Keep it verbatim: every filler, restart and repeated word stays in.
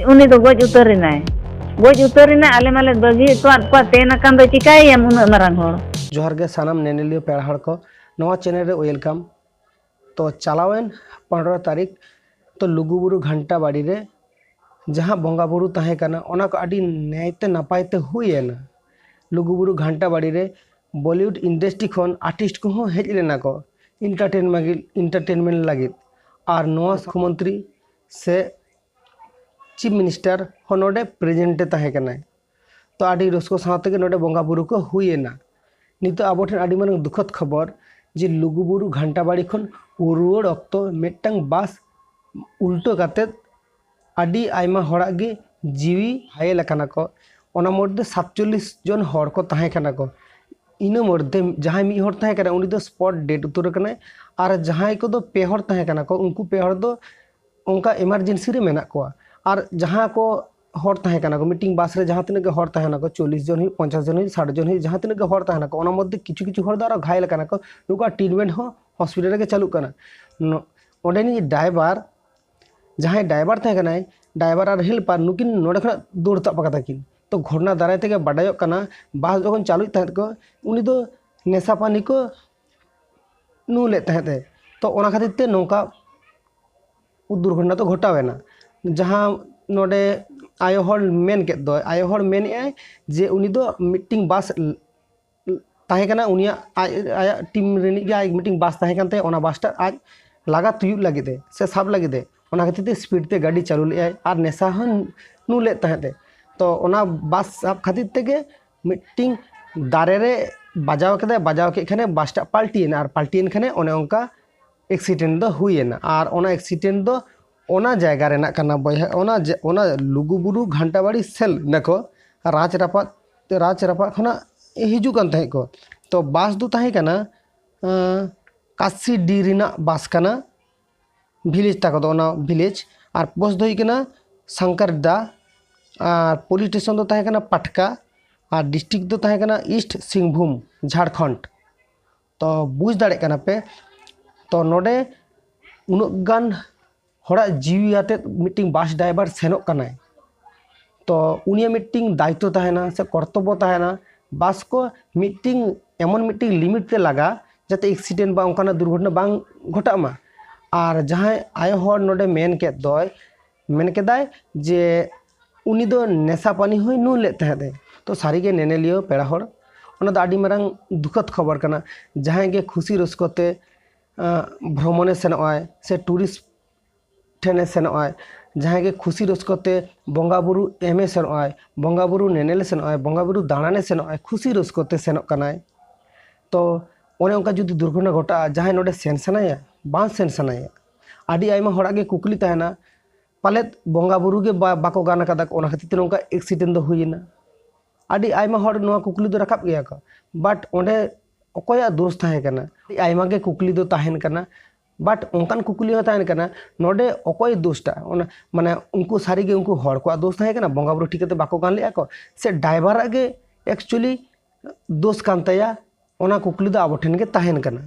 ᱩᱱᱤ ᱫᱚ ᱜᱚᱡ ᱩᱛᱟᱹᱨ ᱮᱱᱟᱭ᱾ ᱜᱚᱡ ᱩᱛᱟᱹᱨ ᱮᱱᱟᱭ, ᱟᱞᱮ ᱢᱟᱞᱮ ᱵᱟᱹᱜᱤᱭᱮᱫ ᱠᱚᱣᱟ, ᱟᱫ ᱠᱚᱣᱟ, ᱛᱮᱱ ᱟᱠᱟᱱ ᱫᱚ, ᱪᱤᱠᱟᱹᱭᱮᱭᱟᱢ ᱩᱱᱟᱹᱜ ᱢᱟᱨᱟᱝ ᱦᱚᱲ? ᱡᱚᱦᱟᱨ ᱜᱮ ᱥᱟᱱᱟᱢ ᱧᱮᱧᱮᱞᱤᱭᱟᱹ ᱯᱮᱲᱟ ᱦᱚᱲ ᱠᱚ, ᱱᱚᱣᱟ channel ᱨᱮ welcome᱾ ᱛᱚ ᱪᱟᱞᱟᱣᱮᱱ ᱯᱚᱱᱨᱚ ᱛᱟᱹᱨᱤᱠᱷ ᱛᱚ ᱞᱩᱜᱩᱵᱩᱨᱩ ᱜᱷᱟᱱᱴᱟ ᱵᱟᱲᱤ ᱨᱮ ᱡᱟᱦᱟᱸ ᱵᱚᱸᱜᱟ ᱵᱩᱨᱩ ᱛᱟᱦᱮᱸ ᱠᱟᱱᱟ, ᱚᱱᱟ ᱠᱚ ᱟᱹᱰᱤ ᱱᱟᱭᱛᱮ ᱱᱟᱯᱟᱭ ᱛᱮ ᱦᱩᱭᱮᱱᱟ᱾ ᱞᱩᱜᱩᱵᱩᱨᱩ ᱜᱷᱟᱱᱴᱟ ᱵᱟᱲᱤ ᱨᱮ Bollywood industry ᱠᱷᱚᱱ artist ᱠᱚᱦᱚᱸ ᱦᱮᱡ ᱞᱮᱱᱟ ᱠᱚ entertainment ᱞᱟᱹᱜᱤᱫ, entertainment ᱞᱟᱹᱜᱤᱫ᱾ ᱟᱨ ᱱᱚᱣᱟ ᱢᱩᱠᱷᱭᱚᱢᱚᱱᱛᱨᱤ ᱥᱮ chief minister ᱦᱚᱸ ᱱᱚᱰᱮ present ᱮ ᱛᱟᱦᱮᱸ ᱠᱟᱱᱟᱭ᱾ ᱛᱚ ᱟᱹᱰᱤ ᱨᱟᱹᱥᱠᱟᱹ ᱥᱟᱶ ᱛᱮᱜᱮ ᱱᱚᱰᱮ ᱵᱚᱸᱜᱟ ᱵᱩᱨᱩ ᱠᱚ ᱦᱩᱭᱮᱱᱟ᱾ ᱱᱤᱛᱚᱜ ᱟᱵᱚ ᱴᱷᱮᱱ ᱟᱹᱰᱤ ᱢᱟᱨᱟᱝ ᱫᱩᱠᱷᱚᱫ ᱠᱷᱚᱵᱚᱨ ᱡᱮ ᱞᱩᱜᱩᱵᱩᱨᱩ ᱜᱷᱟᱱᱴᱟ ᱵᱟᱲᱤ ᱠᱷᱚᱱ ᱨᱩᱣᱟᱹᱲ ᱚᱠᱛᱚ ᱢᱤᱫᱴᱟᱝ ᱵᱟᱥ ᱩᱞᱴᱟᱹ ᱠᱟᱛᱮᱫ ᱟᱹᱰᱤ ᱟᱭᱢᱟ ᱦᱚᱲᱟᱜ ᱜᱮ ᱡᱤᱣᱤ ᱦᱟᱭᱮᱞ ᱟᱠᱟᱱᱟ ᱠᱚ᱾ ᱚᱱᱟ ᱢᱚᱫᱽᱫᱷᱮ ᱥᱟᱛᱪᱚᱞᱞᱤᱥ ᱡᱚᱱ ᱦᱚᱲ ᱠᱚ ᱛᱟᱦᱮᱸ ᱠᱟᱱᱟ ᱠᱚ᱾ ᱤᱱᱟᱹ ᱢᱚᱫᱽᱫᱷᱮ ᱡᱟᱦᱟᱸᱭ ᱢᱤᱫ ᱦᱚᱲ ᱛᱟᱦᱮᱸ ᱠᱟᱱᱟ, ᱩᱱᱤ ᱫᱚ spot dead ᱩᱛᱟᱹᱨ ᱟᱠᱟᱱᱟᱭ᱾ ᱟᱨ ᱡᱟᱦᱟᱸᱭ ᱠᱚᱫᱚ ᱯᱮ ᱦᱚᱲ ᱛᱟᱦᱮᱸ ᱠᱟᱱᱟ ᱠᱚ, ᱩᱱᱠᱩ ᱯᱮ ᱦᱚᱲ ᱫᱚ ᱚᱱᱠᱟ emergency ᱨᱮ ᱢᱮᱱᱟᱜ ᱠᱚᱣᱟ᱾ ᱟᱨ ᱡᱟᱦᱟᱸ ᱠᱚ ᱦᱚᱲ ᱛᱟᱦᱮᱸ ᱠᱟᱱᱟ ᱠᱚ, ᱢᱤᱫᱴᱤᱝ ᱵᱟᱥ ᱨᱮ ᱡᱟᱦᱟᱸ ᱛᱤᱱᱟᱹᱜ ᱜᱮ ᱦᱚᱲ ᱛᱟᱦᱮᱱᱟ ᱠᱚ, ᱪᱚᱞᱞᱤᱥ ᱡᱚᱱ ᱦᱩᱭᱩᱜ, ᱯᱚᱧᱪᱟᱥ ᱡᱚᱱ ᱦᱩᱭᱩᱜ, ᱥᱟᱴ ᱡᱚᱱ ᱦᱩᱭᱩᱜ, ᱡᱟᱦᱟᱸ ᱛᱤᱱᱟᱹᱜ ᱜᱮ ᱦᱚᱲ ᱛᱟᱦᱮᱱᱟ ᱠᱚ, ᱚᱱᱟ ᱢᱚᱫᱽᱫᱷᱮ ᱠᱤᱪᱷᱩ ᱠᱤᱪᱷᱩ ᱦᱚᱲ ᱫᱚ ᱟᱨᱚ ᱜᱷᱟᱭᱮᱞ ᱟᱠᱟᱱᱟ ᱠᱚ᱾ ᱱᱩᱠᱩᱣᱟᱜ treatment ᱦᱚᱸ hospital ᱨᱮᱜᱮ ᱪᱟᱹᱞᱩᱜ ᱠᱟᱱᱟ᱾ ᱱᱚ-, ᱚᱸᱰᱮᱱᱤᱡ driver, ᱡᱟᱦᱟᱸᱭ driver ᱛᱟᱦᱮᱸ ᱠᱟᱱᱟᱭ, driver ᱟᱨ helper, ᱱᱩᱠᱤᱱ ᱱᱚᱰᱮ ᱠᱷᱚᱱᱟᱜ ᱫᱟᱹᱲ ᱛᱟᱵ ᱟᱠᱟᱫᱟ ᱠᱤᱱ᱾ ᱛᱚ ᱜᱷᱚᱴᱚᱱᱟ ᱫᱟᱨᱟᱭ ᱛᱮᱜᱮ ᱵᱟᱰᱟᱭᱚᱜ ᱠᱟᱱᱟ, ᱵᱟᱥ ᱡᱚᱠᱷᱚᱱ ᱪᱟᱹᱞᱩᱭᱮᱫ ᱛᱟᱦᱮᱸᱫ ᱠᱚ, ᱩᱱᱤ ᱫᱚ ᱱᱮᱥᱟ ᱯᱟᱹᱱᱤ ᱠᱚ ᱧᱩ ᱞᱮᱫ ᱛᱟᱦᱮᱸᱫ ᱮ᱾ ᱛᱚ ᱚᱱᱟ ᱠᱷᱟᱹᱛᱤᱨ ᱛᱮ ᱱᱚᱝᱠᱟ ᱫᱩᱨᱜᱷᱚᱴᱚᱱᱟ ᱫᱚ ᱜᱷᱚᱴᱟᱣ ᱮᱱᱟ᱾ ᱡᱟᱦᱟᱸ ᱱᱚᱰᱮ ᱟᱭᱳ ᱦᱚᱲ ᱢᱮᱱ ᱠᱮᱫ ᱫᱚᱭ, ᱟᱭᱳ ᱦᱚᱲ ᱢᱮᱱᱮᱫᱼᱟᱭ ᱡᱮ ᱩᱱᱤ ᱫᱚ ᱢᱤᱫᱴᱤᱝ ᱵᱟᱥ ᱛᱟᱦᱮᱸ ᱠᱟᱱᱟ, ᱩᱱᱤᱭᱟᱜ ᱟᱡ, ᱟᱭᱟᱜ team ᱨᱤᱱᱤᱡ ᱜᱮ ᱟᱡ ᱢᱤᱫᱴᱤᱝ ᱵᱟᱥ ᱛᱟᱦᱮᱸ ᱠᱟᱱ ᱛᱟᱭᱟ, ᱚᱱᱟ ᱵᱟᱥᱴᱟ ᱟᱡ ᱞᱟᱜᱟ ᱛᱩᱭᱩᱫ ᱞᱟᱹᱜᱤᱫ ᱮ ᱥᱮ ᱥᱟᱵ ᱞᱟᱹᱜᱤᱫ ᱮ, ᱚᱱᱟ ᱠᱷᱟᱹᱛᱤᱨ ᱛᱮ speed ᱛᱮ ᱜᱟᱹᱰᱤ ᱪᱟᱹᱞᱩ ᱞᱮᱫᱼᱟᱭ ᱟᱨ ᱱᱮᱥᱟ ᱦᱚᱸ ᱧᱩ ᱞᱮᱫ ᱛᱟᱦᱮᱸᱫ ᱮ᱾ ᱛᱚ ᱚᱱᱟ ᱵᱟᱥ ᱥᱟᱵ ᱠᱷᱟᱹᱛᱤᱨ ᱛᱮᱜᱮ ᱢᱤᱫᱴᱤᱝ ᱫᱟᱨᱮ ᱨᱮ ᱵᱟᱡᱟᱣ ᱠᱮᱫᱟᱭ, ᱵᱟᱡᱟᱣ ᱠᱮᱫ ᱠᱷᱟᱱᱮ ᱵᱟᱥᱴᱟ ᱯᱟᱞᱴᱤᱭᱮᱱᱟ, ᱟᱨ ᱯᱟᱞᱴᱤᱭᱮᱱ ᱠᱷᱟᱱᱮ ᱚᱱᱮ ᱚᱱᱠᱟ accident ᱫᱚ ᱦᱩᱭᱮᱱᱟ᱾ ᱟᱨ ᱚᱱᱟ accident ᱫᱚ ᱚᱱᱟ ᱡᱟᱭᱜᱟ ᱨᱮᱱᱟᱜ ᱠᱟᱱᱟ ᱵᱚᱭᱦᱟ, ᱚᱱᱟ ᱡᱮ-, ᱚᱱᱟ ᱞᱩᱜᱩᱵᱩᱨᱩ ᱜᱷᱟᱱᱴᱟ ᱵᱟᱲᱤ ᱥᱮᱞ ᱱᱟᱠᱚ ᱨᱟᱡᱽ ᱨᱟᱯᱟᱜ, ᱨᱟᱡᱽ ᱨᱟᱯᱟᱜ ᱠᱷᱚᱱᱟᱜ ᱦᱤᱡᱩᱜ ᱠᱟᱱ ᱛᱟᱦᱮᱸᱫ ᱠᱚ᱾ ᱛᱚ ᱵᱟᱥ ᱫᱚ ᱛᱟᱦᱮᱸ ᱠᱟᱱᱟ, ᱟᱸ, ᱠᱟᱥᱤᱰᱤ ᱨᱮᱱᱟᱜ ᱵᱟᱥ ᱠᱟᱱᱟ᱾ village ᱛᱟᱠᱚ ᱫᱚ ᱚᱱᱟ village, ᱟᱨ post ᱫᱚ ᱦᱩᱭᱩᱜ ᱠᱟᱱᱟ ᱥᱟᱝᱠᱟᱨᱫᱟ, ᱟᱨ police station ᱫᱚ ᱛᱟᱦᱮᱸ ᱠᱟᱱᱟ ᱯᱟᱴᱠᱟ, ᱟᱨ district ᱫᱚ ᱛᱟᱦᱮᱸ ᱠᱟᱱᱟ East ᱥᱤᱝᱵᱷᱩᱢ, ᱡᱷᱟᱲᱠᱷᱚᱸᱰ᱾ ᱛᱚ ᱵᱩᱡᱽ ᱫᱟᱲᱮᱭᱟᱜ ᱠᱟᱱᱟ ᱯᱮ, ᱛᱚ ᱱᱚᱰᱮ ᱩᱱᱟᱹᱜ ᱜᱟᱱ ᱦᱚᱲᱟᱜ ᱡᱤᱣᱤ ᱟᱛᱮᱫ ᱢᱤᱫᱴᱤᱝ ᱵᱟᱥ ᱰᱨᱟᱭᱵᱷᱟᱨ ᱥᱮᱱᱚᱜ ᱠᱟᱱᱟᱭ, ᱛᱚ ᱩᱱᱤᱭᱟᱜ ᱢᱤᱫᱴᱤᱝ ᱫᱟᱭᱤᱛᱛᱚ ᱛᱟᱦᱮᱱᱟ ᱥᱮ ᱠᱚᱨᱛᱚᱵᱵᱚ ᱛᱟᱦᱮᱱᱟ, ᱵᱟᱥ ᱠᱚ ᱢᱤᱫᱴᱤᱝ ᱮᱢᱚᱱ ᱢᱤᱫᱴᱤᱝ ᱞᱤᱢᱤᱴ ᱛᱮ ᱞᱟᱜᱟ, ᱡᱟᱛᱮ ᱮᱠᱥᱤᱰᱮᱱᱴ ᱵᱟ ᱚᱱᱠᱟᱱᱟᱜ ᱫᱩᱨᱜᱷᱚᱴᱚᱱᱟ ᱵᱟᱝ ᱜᱷᱚᱴᱟᱜ ᱢᱟ᱾ ᱟᱨ ᱡᱟᱦᱟᱸᱭ ᱟᱭᱳ ᱦᱚᱲ ᱱᱚᱰᱮ ᱢᱮᱱ ᱠᱮᱫ ᱫᱚᱭ, ᱢᱮᱱ ᱠᱮᱫᱟᱭ ᱡᱮ ᱩᱱᱤ ᱫᱚ ᱱᱮᱥᱟ ᱯᱟᱹᱱᱤ ᱦᱚᱸᱭ ᱧᱩ ᱞᱮᱫ ᱛᱟᱦᱮᱸᱫ ᱮ᱾ ᱛᱚ ᱥᱟᱹᱨᱤᱜᱮ ᱱᱮᱱᱮᱞᱤᱭᱟᱹ ᱯᱮᱲᱟ ᱦᱚᱲ, ᱚᱱᱟ ᱫᱚ ᱟᱹᱰᱤ ᱢᱟᱨᱟᱝ ᱫᱩᱠᱷᱚᱫ ᱠᱷᱚᱵᱚᱨ ᱠᱟᱱᱟ᱾ ᱡᱟᱦᱟᱸᱭ ᱜᱮ ᱠᱷᱩᱥᱤ ᱨᱟᱹᱥᱠᱟᱹ ᱛᱮ, ᱟᱸ, ᱵᱷᱨᱚᱢᱚᱱᱮ ᱥᱮᱱᱚᱜ ᱟᱭ ᱥᱮ ᱴᱩᱨᱤᱥᱴ ᱴᱷᱮᱱᱮ ᱥᱮᱱᱚᱜ ᱟᱭ, ᱡᱟᱦᱟᱸᱭ ᱜᱮ ᱠᱷᱩᱥᱤ ᱨᱟᱹᱥᱠᱟᱹ ᱛᱮ ᱵᱚᱸᱜᱟ ᱵᱩᱨᱩ ᱮᱢᱮ ᱥᱮᱱᱚᱜ ᱟᱭ, ᱵᱚᱸᱜᱟ ᱵᱩᱨᱩ ᱧᱮᱧᱮᱞᱮ ᱥᱮᱱᱚᱜ ᱟᱭ, ᱵᱚᱸᱜᱟ ᱵᱩᱨᱩ ᱫᱟᱬᱟᱱᱮ ᱥᱮᱱᱚᱜ ᱟᱭ, ᱠᱷᱩᱥᱤ ᱨᱟᱹᱥᱠᱟᱹ ᱛᱮ ᱥᱮᱱᱚᱜ ᱠᱟᱱᱟᱭ᱾ ᱛᱚ ᱚᱱᱮ ᱚᱱᱠᱟ ᱡᱩᱫᱤ ᱫᱩᱨᱜᱷᱚᱴᱚᱱᱟ ᱜᱷᱚᱴᱟᱜᱼᱟ, ᱡᱟᱦᱟᱸᱭ ᱱᱚᱰᱮ ᱥᱮᱱ ᱥᱟᱱᱟᱭᱟ, ᱵᱟᱝ ᱥᱮᱱ ᱥᱟᱱᱟᱭᱟ? ᱟᱹᱰᱤ ᱟᱭᱢᱟ ᱦᱚᱲᱟᱜ ᱜᱮ ᱠᱩᱠᱞᱤ ᱛᱟᱦᱮᱱᱟ, ᱯᱟᱞᱮᱫ ᱵᱚᱸᱜᱟ ᱵᱩᱨᱩ ᱜᱮ ᱵᱟ-, ᱵᱟᱠᱚ ᱜᱟᱱ ᱟᱠᱟᱫᱟ, ᱚᱱᱟ ᱠᱷᱟᱹᱛᱤᱨ ᱛᱮ ᱱᱚᱝᱠᱟ ᱮᱠᱥᱤᱰᱮᱱᱴ ᱫᱚ ᱦᱩᱭᱮᱱᱟ᱾ ᱟᱹᱰᱤ ᱟᱭᱢᱟ ᱦᱚᱲ ᱱᱚᱣᱟ ᱠᱩᱠᱞᱤ ᱫᱚ ᱨᱟᱠᱟᱵ ᱜᱮᱭᱟ ᱠᱚ, but ᱚᱸᱰᱮ ᱚᱠᱚᱭᱟᱜ ᱫᱳᱥ ᱛᱟᱦᱮᱸ ᱠᱟᱱᱟ? ᱟᱹᱰᱤ ᱟᱭᱢᱟ ᱜᱮ ᱠᱩᱠᱞᱤ ᱫᱚ ᱛᱟᱦᱮᱱ ᱠᱟᱱᱟ, but ᱚᱱᱠᱟᱱ ᱠᱩᱠᱞᱤ ᱦᱚᱸ ᱛᱟᱦᱮᱱ ᱠᱟᱱᱟ, ᱱᱚᱰᱮ ᱚᱠᱚᱭ ᱫᱳᱥᱴᱟ? ᱚᱱᱟ ᱢᱟᱱᱮ ᱩᱱᱠᱩ ᱥᱟᱹᱨᱤᱜᱮ ᱩᱱᱠᱩ ᱦᱚᱲ ᱠᱚᱣᱟᱜ ᱫᱳᱥ ᱛᱟᱦᱮᱸ ᱠᱟᱱᱟ, ᱵᱚᱸᱜᱟ ᱵᱩᱨᱩ ᱴᱷᱤᱠ ᱠᱟᱛᱮ ᱵᱟᱠᱚ ᱜᱟᱱ ᱞᱮᱫᱼᱟ ᱠᱚ, ᱥᱮ ᱰᱨᱟᱭᱵᱷᱟᱨᱟᱜ ᱜᱮ ᱮᱠᱪᱩᱭᱮᱞᱤ ᱫᱳᱥ ᱠᱟᱱ ᱛᱟᱭᱟ? ᱚᱱᱟ ᱠᱩᱠᱞᱤ ᱫᱚ ᱟᱵᱚ ᱴᱷᱮᱱ ᱜᱮ ᱛᱟᱦᱮᱱ ᱠᱟᱱᱟ᱾